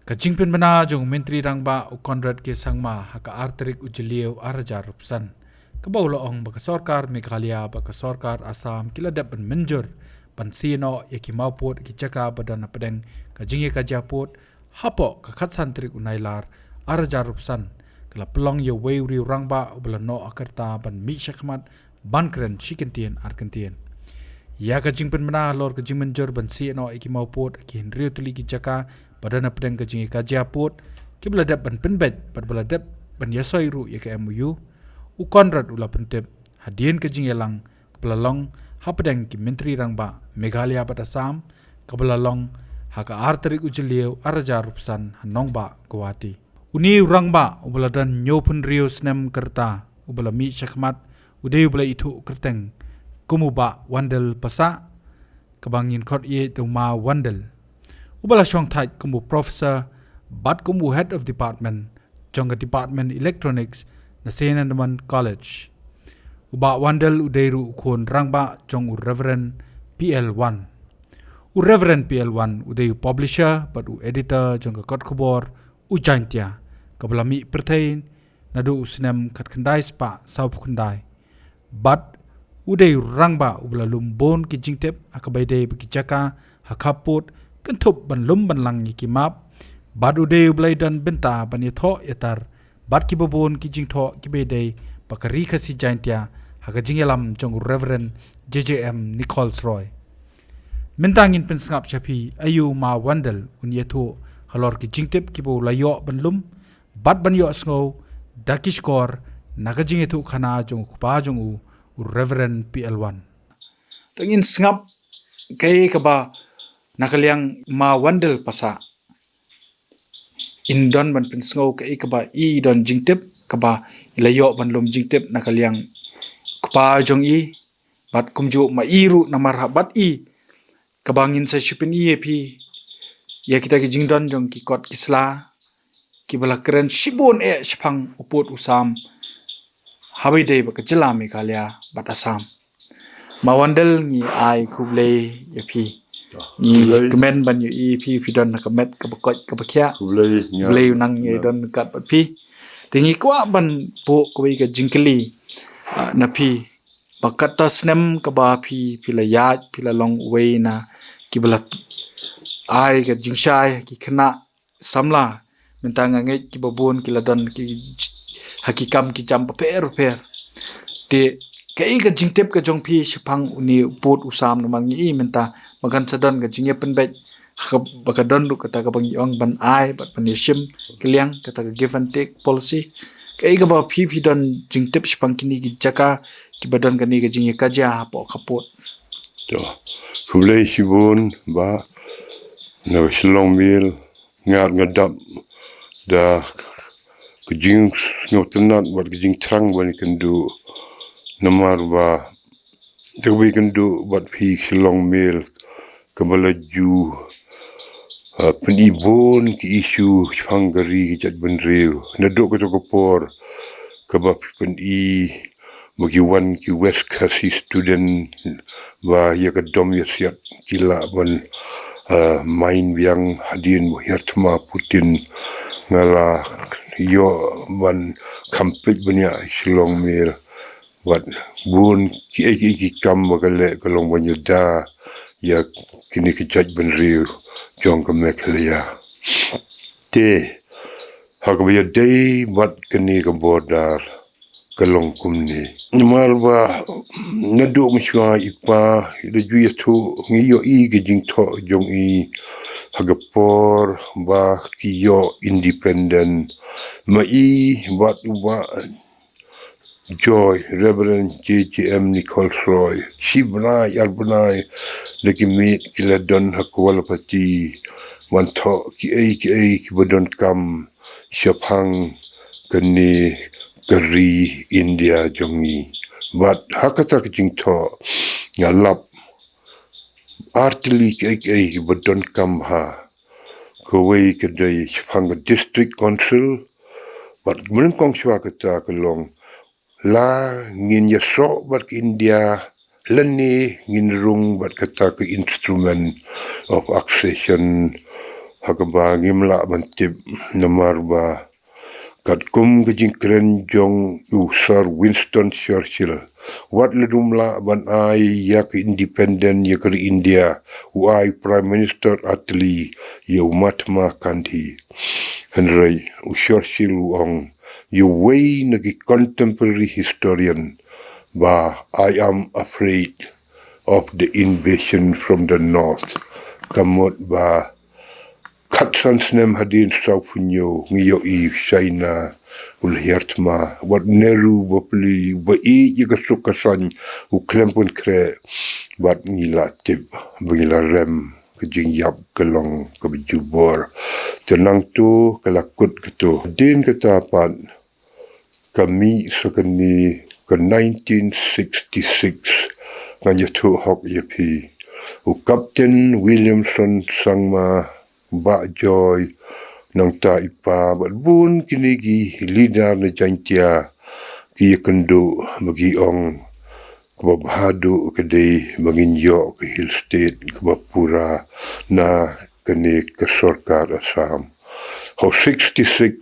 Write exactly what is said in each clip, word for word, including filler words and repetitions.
Ka jingpynbna jong u Myntri Rangbah u Conrad K Sangma ha ka ar tarik u Jylliew ar hajar arphew san, kaba u la ong ba ka sorkar Meghalaya bad ka sorkar Assam ki la dep ban mynjur ban siew noh ïa ki mawpud ki jaka ba don hapdeng ka jingïakajia pud hapoh ka khatsan tarik u Nailar ar hajar arphew san, ka la pynlong ïa uwei u riew rangbah uba la noh ha ka rta ban mih shakhmat ban kren shi kyntien ar kyntien. Ïa ka jingpynbna halor ka jingmynjur ban siew noh ïa ki mawpud ha ki hynriew tylli ki jaka ba don hapdeng ka jingïakajia pud, kiba la dep ban pynbeit bad ba la dep ban ïasoi ruh ïa ka M O U, u Conrad u la pyntip hadien ka jingïalang kaba la long hapdeng ki Myntri Rangbah Meghalaya bad Assam, kaba la long ha ka ar tarik u Jylliew ar hajar arphew san ha nongbah Guwahati. Une u rangbah uba la don hynñiewphew hynriew snem ka rta, uba la mih shakhmat, u dei uba la ithuh kyrteng kum u Bah Wandel Passah, kaba ngin khot ïa u Ma Wandel, uba la shongthait kum u professor bad kum u head of department jong ka Department Electronics na Saint Edmund College. U Bah Wandel u dei ruh u khun rangbah jong u Reverend P L Wan. U Reverend P L Wan u dei u publisher bad u editor jong ka kot khubor u Jaintia, kaba la mih pyrthei naduh u snem khatkhyndai spah sawphew khyndai. Bad u dei u rangbah uba la lum bun ki jingtip ha kaba ïadei bad ki jaka ha khappud, kynthup ban lum ban lang ïa ki map. Bad u dei uba la ïadon bynta ban ïathoh ïatar bad kiba bun ki jingthoh kiba ïadei bad ka Ri Khasi Jaintia ha ka jingïalam jong u Reverend J J M Nichols Roy. Mynta ngin pynsngap sha phi aïu Ma Wandel un ïathuh halor ki jingtip kiba u la ïoh ban lum bad ban ïohsngew da ki shkor na ka jingïathuhkhana jong u kpa jong u, u Reverend P L Wan. To ngin sngap kaei kaba na ka liang Ma Wandel Passah in don ban pynsngew, kaei kaba i don jingtip kaba i la ïoh ban lum jingtip na ka liang kpa jong i, bad kumjuh ma i ruh namar ha bad i, kaba ngin sa shu pyni ïa phi ïa kita ki jingdon jong ki kot ki sla kiba la kren shibun eh shaphang u pud u sam haba ïadei bad ka jylla Meghalaya bad Assam. Ma Wandel, ngi ai khublei ïa phi. Ngi kmen ban ïohi ïa phi, phi don ha ka met kaba koit kaba khiah. Khublei u nang ïa don kat bad phi. Te ngi kwah ban buh kawei ka jingkylli, ah, na phi, ba kata snem kaba phi, phi la ïaid, phi la long uwei na kiba la ai ka jingshai ki khynnah samla. Mynta nga ngeit kiba bun ki la don ki j-, ha ki kam ki jam bapher bapher. Te kaei ka jingtip ka jong phi shaphang une u pud u sam, namar ngi i mynta ba kan sa don ka jingïapynbeit ha kaba ka don ruh kata kaba ngi ong ban ai bad ban ïashim ka liang, kata ka give and take policy. Kaei kaba phi, phi don jingtip shaphang kine ki jaka kiba don kane ka jingïakajia hapoh khappud? To, khublei shibun Bah, na Shillong Mail. Nga nga dap da ka jingsngewtynnat bad ka jingthrang ban ïakynduh, namar ba da kaba ïakynduh bad phi Shillong Mail, kaba la ju, ah, pyni bun ki issue shaphang ka ri ka jaitbynriew. Naduh kato ka por kaba phi pyni ba ki wan ki West Khasi student ba ïa ka dom ïa siat ki lah ban, ah, main biang hadien ba u hiar thma Putin, nga la ïoh ban kham peit bniah Shillong Mail. Bad bun kiei kiei ki kam ba ka leh ka long ban ïada ïa kine ki jaitbynriew jong ka Meghalaya. Te ha kaba ïadei bad kane ka border ka long kumne. Namar ba naduh mynshuwa i pa i da ju ïathuh, ngi ïohi ka jingthoh jong i ha ka por ba ki ïoh independent. Ma i bad u Bah Joy, Reverend J J M Nichols Roy, shi bnai ar bnai da ki miet ki la don ha Kawalapati ban thoh kiei kiei kiba donkam shaphang kane ka ri India jong ngi. Bad ha kata ka jingthoh nga lap artylli kiei kiei kiba donkam ha. Kawei ka dei shaphang ka District Council, bad mynnyngkong shuwa kata ka long la ngin ïasoh bad ka India lane ngin rung bad kata ka Instrument of Accession ha kaba ngim lah ban tip, namar ba katkum ka jingkren jong u Sir Winston Churchill, wat la dum lah ban ai ïa ka independent ïa ka ri India, u ai Prime Minister artylli ïa u Mahatma Gandhi. Hynrei u Churchill u ong ïa uwei na ki contemporary historian ba, "I am afraid of the invasion from the north." Ka mut ba khatsan snem hadien sawphew hynñiew ngi ïohi China u la hiar thma, wat Nehru ba pli ba ïeit ïa ka suk ka saiñ, u khlem pynkhreh, bad ngi la tip ba ngi la rem ka jingïap ka long kaba jubor. Te nangta ka la kut kato. Hadien kata pat ka mih sa kane ka nineteen sixty-six, ngan ïathuh hok ïa phi. U Captain Williamson Sangma, Bah Joy, nangta i pa bad bun kine ki leader na Jaintia ki ïakynduh ba ki ong kaba bha duh ka dei ba ngin ïoh ka Hill State kaba pura na kane ka sorkar Assam. Ha u sixty-six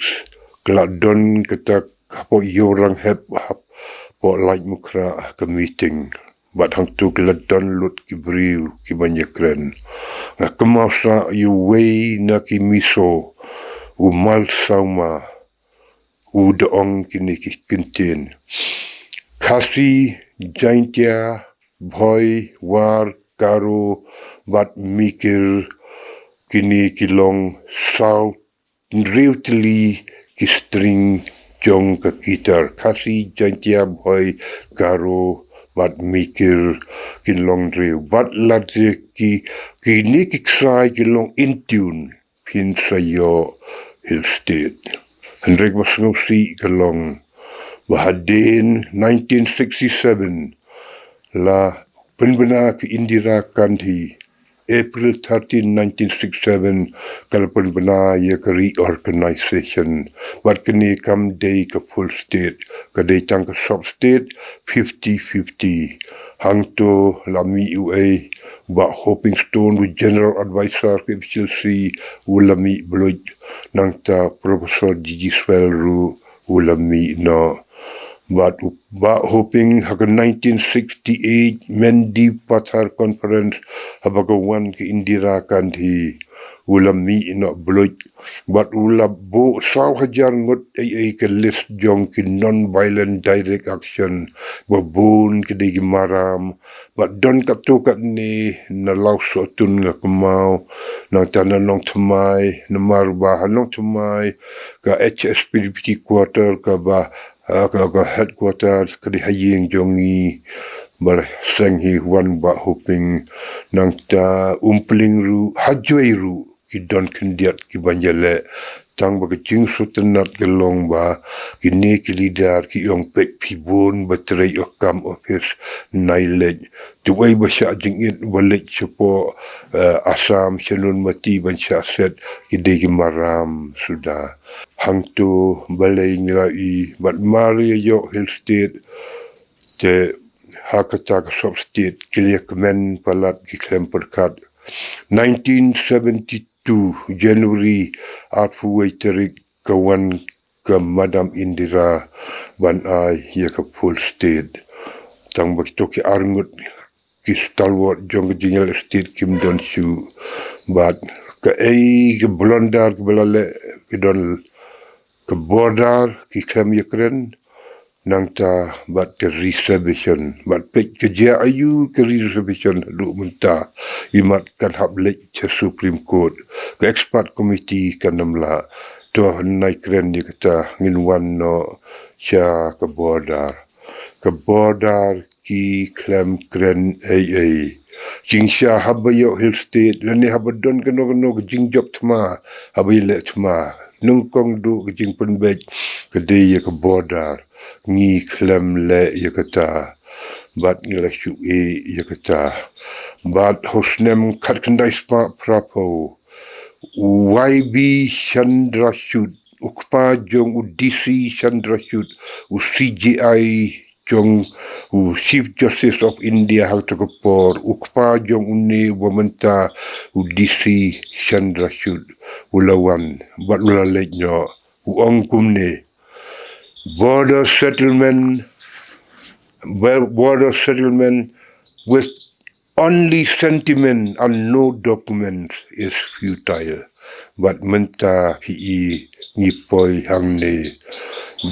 ka la don kata hapoh Ïewranghep, hapoh Laitumkhrah ka meeting. Bad hangta ki la don lut ki briew kiban ïakren. Nga kynmaw sa ïa uwei na ki miso, u Mal Sawma, u da ong kine ki kyntien: Khasi, Jaintia, Bhoi, War, Garo bad Mikir, kine ki long saw hynriew tylli ki string jong ka guitar. Khasi, Jaintia, Bhoi, Garo bad Mikir kin long hynriew. Bad lada ki, kine ki ksai ki long in tune, phin sa ïoh Hill State. Hynrei kaba sngewsih ka long ba hadien nineteen sixty-seven la pynbna ka Indira Gandhi, April thirteen, nineteen sixty-seven, ka la pynbna ïa ka reorganization. Bad kane kam dei ka full state, ka dei tang ka sub state, fifty fifty. Hangta la mih uei, Bah Hoping Stone, u General Advisor ka F H L C, u la mih bluit, nangta Professor G G Swell ruh u la mih noh. Bad u Bah Hoping ha ka nineteen sixty-eight Mendipathar Conference, haba ka wan ka Indira Gandhi, u la mih noh bluit. Bad u la buh saw hajar ngut ei ei ka list jong ki non-violent direct action, ba bun ki dei ki maram. Bad don katto katne na Lawsohtun nga kynmaw, nangta na Nongthymmai, namar ba ha Nongthymmai ka H S P D P T quarter kaba, ah, ka, ka headquarter ka dei ha ïing jong ngi, ba la seng hi wan Bah Hoping, nangta Umpling ruh, ha Jowai ruh ki don khyndiat kiban ïaleh. Tang ba ka jingsngewtynnat ka long ba kine ki leader ki ong peit phi bun ba trei ïa ka kam office nai leit. Te uei ba shah jingit ba leit shapoh, eh, Assam sha Nonmati ban shah set, ki dei ki maram suda. Hangta balei ngi la ïohi bad mar ïa ïoh Hill State, te ha kata ka sub state ki la ïa kmen palat ki khlem pyrkhat. Nineteen seventy-two January, arphew wei tarik, ka wan ka Madam Indira ban ai ïa ka full state. Tang ba kito ki arngut ki stalwart jong ka jingïaleh state kim don shuh. Bad kaei ka blunder kaba la leh, ki don ka border ki khlem ïakren, nangta bad ka reservation. Bad peit ka jia aïu ka reservation haduh mynta, imat kan hap leit sha Supreme Court. Ka expert committee kan ym lah. To nai kren ïa kata, ngin wan noh sha ka border. Ka border ki khlem kren ei ei. Jingshisha haba ïoh Hill State lane haba don kano kano ka jingjop thma, haba ïaleh thma, nyngkong duh ka jingpynbeit ka dei ïa ka border. Ngi khlem leh ïa kata bad ngi la shu ïeh ïa kata. Bad ha u snem khatkhyndai spah phraphew, u Y B Chandrachud, u kpa jong u D C Chandrachud, u C J I jong u Chief Justice of India ha kata ka por, u kpa jong une uba mynta u D C Chandrachud, u la wan bad u la leit noh, u ong kumne: border settlement, border settlement with only sentiment and no documents is futile. Bad mynta phi i ngi poi hangne.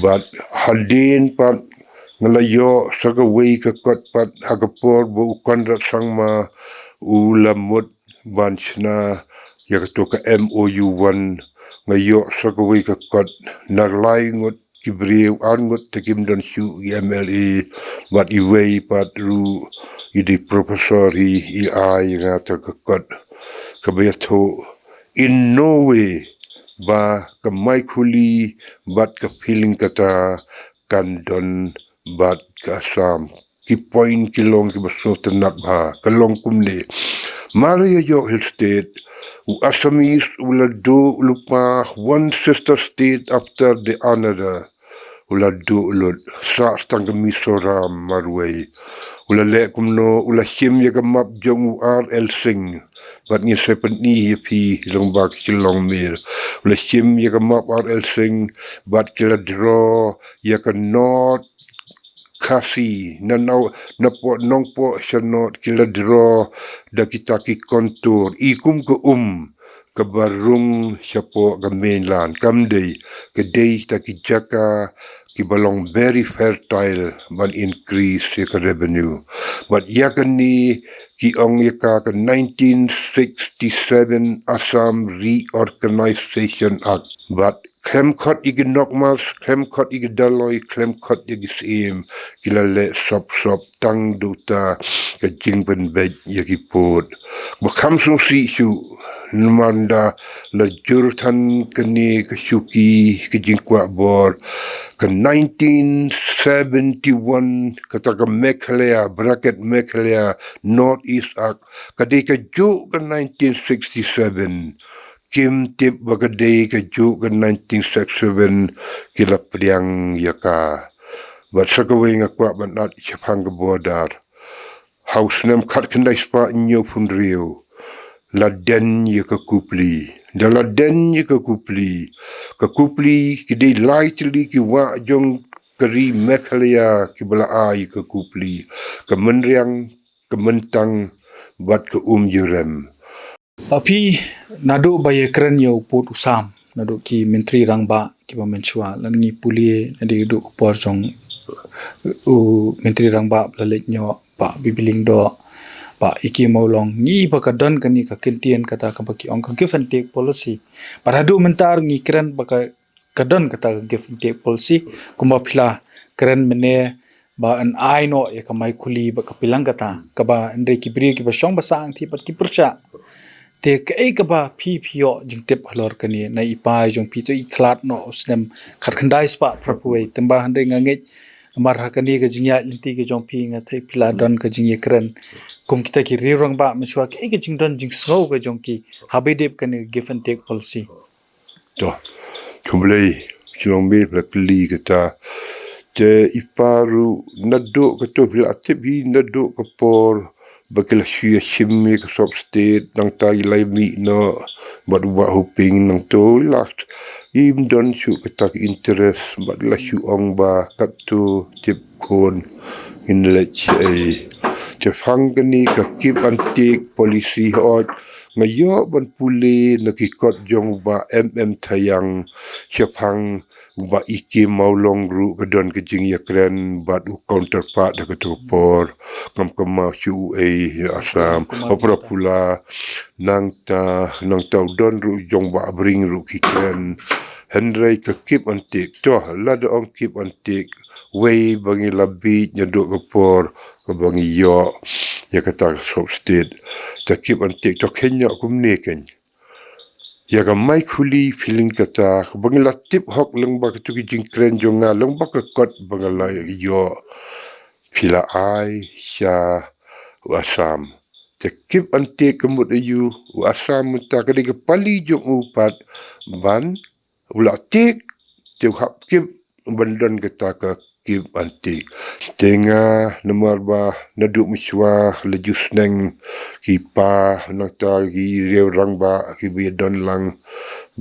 Bad hadien pat nga la ïoh sa kawei ka kot pat ha ka por ba u Conrad Sangma u la mut ban shna ïa kato ka M O U one, nga ïoh sa kawei ka kot na lai ngut ki briew, ar ngut te kim don shuh ki M L A, bad iwei pat ruh i dei professor hi, i ai ïa nga kata ka kot kaba ïathuh in no way ba ka Maikhuli bad ka Pyilinkhata kan don bad ka Assam. Ki point ki long kiba sngewtynnat bha, ka long kumne: Mar ïa ïoh Hill State, u Assamese u la duh lypa one sister state after the another. U la duh lut, sah tang ka Mizoram marwei. U la leh kumno, u la shim ïa ka map jong u R L Singh. Bad ngin sa pyni ïa phi lyngba ka Shillong Mail. U la shim ïa ka map R L Singh, bad ki la draw ïa ka North Khasi, na nau, na poh Nongpoh Shanot, ki la draw da kita ki contour, i kum ka um kaba rung shapoh ka mainland, kam dei, ka dei kita ki jaka kiba long very fertile ban increase ïa ka revenue. Bad ïa kane ki ong ïa ka, ka nineteen sixty-seven Assam Reorganization Act. Bad khlem khot ïa ki nokmas, khlem khot ïa ki dolloi, khlem khot ïa ki syiem, ki la leh sop sop tang da uta ka jingpynbeit ïa ki pud. Ba kham sngewsih shuh, namar ynda la jur than kane ka shuki ka jingkwah bor, ka nineteen seventy-one, kata ka Meghalaya, bracket Meghalaya, North East Act, ka dei kajuh ka nineteen sixty-seven. Kim tip ba ka dei kajuh ka nineteen sixty-seven, ki la pdiang ïa ka. Bad sa kawei nga kwah ban add shaphang ka border. Ha u snem khatkhyndai spah hynñiewphew hynriew, la den ïa ka Kupli. Da la den ïa ka Kupli, ka Kupli, ki dei lai tylli ki wah jong ka ri Meghalaya kiba la ai ïa ka Kupli: ka Mynriang, ka Myntang, bad ka Umjurem. Api, naduh ba ïakren ïa u pud u sam, naduh ki Myntri Rangbah kiba mynshuwa, lada ngi pule naduh ka por jong u Myntri Rangbah ba la leit noh, Bah B. B. Lyngdoh, Bah E. K. Mawlong, ngi ba ka don kane ka kyntien kata kaba ki ong ka give and take policy. Bad haduh mynta ngi kren ba ka ka don kata ka give and take policy, kumba phi la kren mynne ba yn ai noh ïa ka Maikhuli bad ka Pyilinkhata, kaba hynrei ki briew kiba shong ba sah hangthie pat ki pyrshah. Te kaei kaba phi, phi ïoh jingtip halor kane, na i pa jong phi, to i khlad noh u snem khatkhyndai spah phraphew wei, tangba hynrei nga ngeit namar ha kane ka jingïaid lynti ka jong phi, nga thew phi la don ka jingïakren kum kita ki riew rangbah mynshuwa, kaei ka jingdon jingsngew ka jong ki haba ïadei bad kane ka give and take policy? To, khublei, Shillong Mail phi la kylli kata. Te i pa ruh naduh kato phi la tip hi naduh ka por ba ki la shu ïa shim ïa ka sub state, nangta i la mih noh bad u Bah Hoping, nangta i la im don shuh kata ka interest bad la shu ong ba katto tip khun ngin leit shaei. Shaphang kane ka give and take policy, hooid, nga ïoh ban pule na ki kot jong u Bah M M Thayang, shaphang u Bah E. K. Mawlong ruh ka don ka jingïakren bad u counterpart ha kato ka por, ngam kynmaw shuh uei, ïa Assam, Kumar Opera Pula. Pula, nangta, nangta u don ruh jong Bah Bring ruh ki kren. Hynrei ka give and take, to, lada ong give and take, wei ba ngi la bieit naduh ka por kaba ngi ïoh ïa kata ka sub state. Te give and take, to, khynñiuh kumne kein. Ïa ka Maikhuli Pyilinkhata, kaba ngi la tip hok lyngba kato ka jingkren jong nga, lyngba ka kot ba nga la ïoh, phi la ai sha u Assam. Te give and take ka mut aïu, u Assam mynta ka dei ka pali jong u pat, ban u la take, te u hap give ban don kata ka Kip Antik. Te nga namar ba naduh mynshuwa la ju sneng ki pa nangta ki riew rangbah ki ba ïadon lang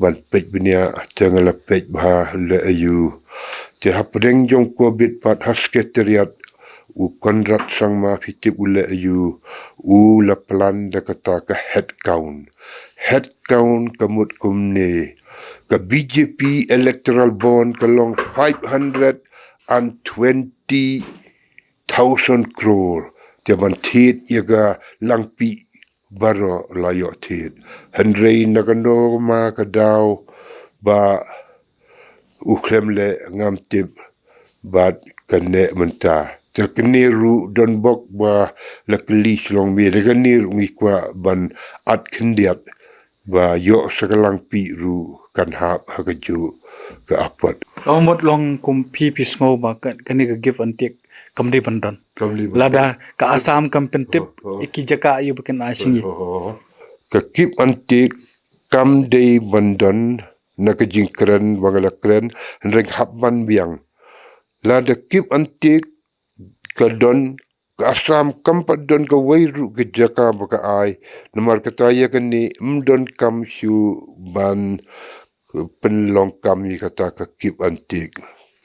ban peit bniah, te nga la peit bha leh aïu. Te hapdeng jong covid pat ha Secretariat u Conrad Sangma, phi tip u leh aïu, u la plan da kata ka head count. Head count ka mut kumne: ka B J P electoral bond ka long five hundred and twenty thousand crore. Te ban thied ïa ka Langpih baroh la ïoh thied. Hynrei na kano ma ka daw ba u khlem leh, ngam tip bad kane mynta. Te kane ruh don bok ba la kylli shlong me, te kane ruh ngi kwah ban at khyndiat ba ïoh sa ka Langpih ruh kan hap ha kajuh ka apot. Long mut long kum phi, phi sngew ba ka, kane ka Kip Antik kam dei ban don. Kam dei ban don. Lada ka Assam kam pyntip, oh, oh, ïa ki jaka ïa ba kin ai sha ngi. Oh, oh, oh. Ka Kip Antik kam dei ban don na ka jingkren ba nga la kren, hynrei hap ban biang. Lada Kip Antik ka don, ka Assam kam pat don kawei ruh ka jaka ba ka ai. Namar kata ïa kane ym don kam shuh ban pynlong kam ïa kata ka Kip Antik.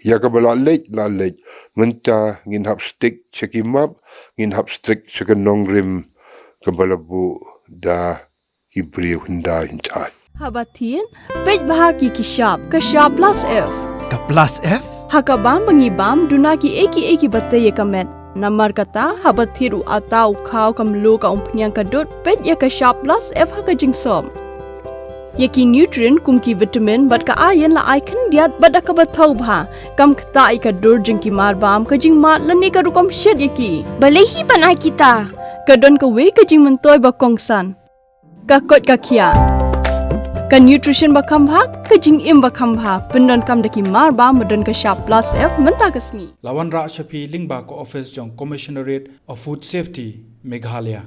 Ïa kaba la leit, la leit. Mynta ngin hap stick sha ki map, ngin hap stick sha ka nongrim kaba la buh da ki briew hyndai hyndai. Haba thied, peit bha ki ki shap, ka shap plus F. Ka plus F? Ha ka bam ba ngi bam, duna ki ei ki ei ki ba tei ïa ka met. Namar kata, haba thied u atta u khaw, ka mluh, ka umphniang, ka dud, peit ïa ka shap plus F ha ka jingsop. Ïa ki nutrient kum ki vitamin bad ka iron la ai khyndiat bad da kaba thaw bha. Kam ktah ïa ka dur jong ki mar bam, ka jingmad lane ka rukom shet ïa ki. Balei hi ban ai kita? Ka don kawei ka jingmyntoi ba kongsan. Ka koit ka khiah. Ka nutrition ba kham bha, ka jingim ba kham bha, pyndonkam da ki mar bam ba don ka shap plus F mynta ka sngi. La wanrah sha phi lyngba ka office jong Commissionerate of Food Safety, Meghalaya.